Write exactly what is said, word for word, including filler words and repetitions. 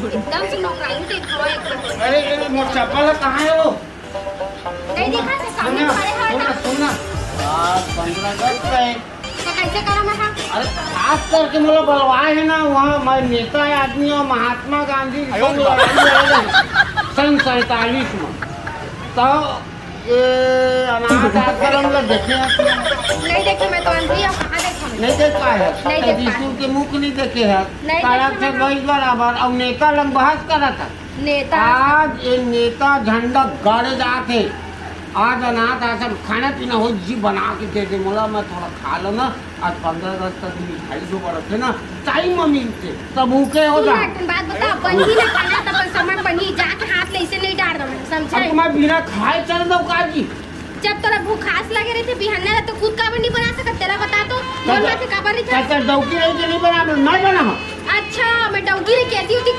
एकदम से नौकरानी टाइप हवा एकदम। अरे, अरे, मोर चप्पल ह कहाँ हे वो? नहीं देखा से सामने सुना, खड़े हवा सुना, ना। सुना। आज पंद्रह अगस्त हे। तो कैसे करा मैं, हाँ? अरे, खास करके मोला बलवाए हे ना, वहाँ मैं नेता आदमी अउ महात्मा गांधी के संग लड़ाई लड़े रहेंव सन सैंतालीस में। तो ये अनाथ आश्रम ला देखे हस? नहीं देखे, मैं तो अंधी हूँ, कहाँ देखा मैं? नहीं देख पाए हस? नहीं देख पाए। त्रिशूल के मुख नहीं देखे हस? नहीं सड़क देखे से मैं। गई बराबर, अउ नेता लंग बहस करत हस। नेता आज ये नेता झंडा गाड़े जात हे। आज अनाथ आश्रम खाना पीना हो जी, बना के दे दे मोला, मैं थोड़ा खा लो ना। आज पंद्रह अगस्त तक मिठाई जो बरत हे ना, टाइम में मिलते, तब भूखे हो सुन जा। ना, तुम बात बताओ, बनही ना खाना, तब समय बनही, जाके हाथ ले इसे नहीं डार दो, समझे? अब मैं बिना खाए चल दो का जी? जब तोरा भूखास लगे रहिथे बिहान ला, तो खुद काबर नहीं बना सकत, तेला बता तो। मन चाचा, में से काबर नहीं था? चाचा, डौकी रही के नहीं बना, मैं बना हूँ। अच्छा, मैं डौकी रही कहती होती, का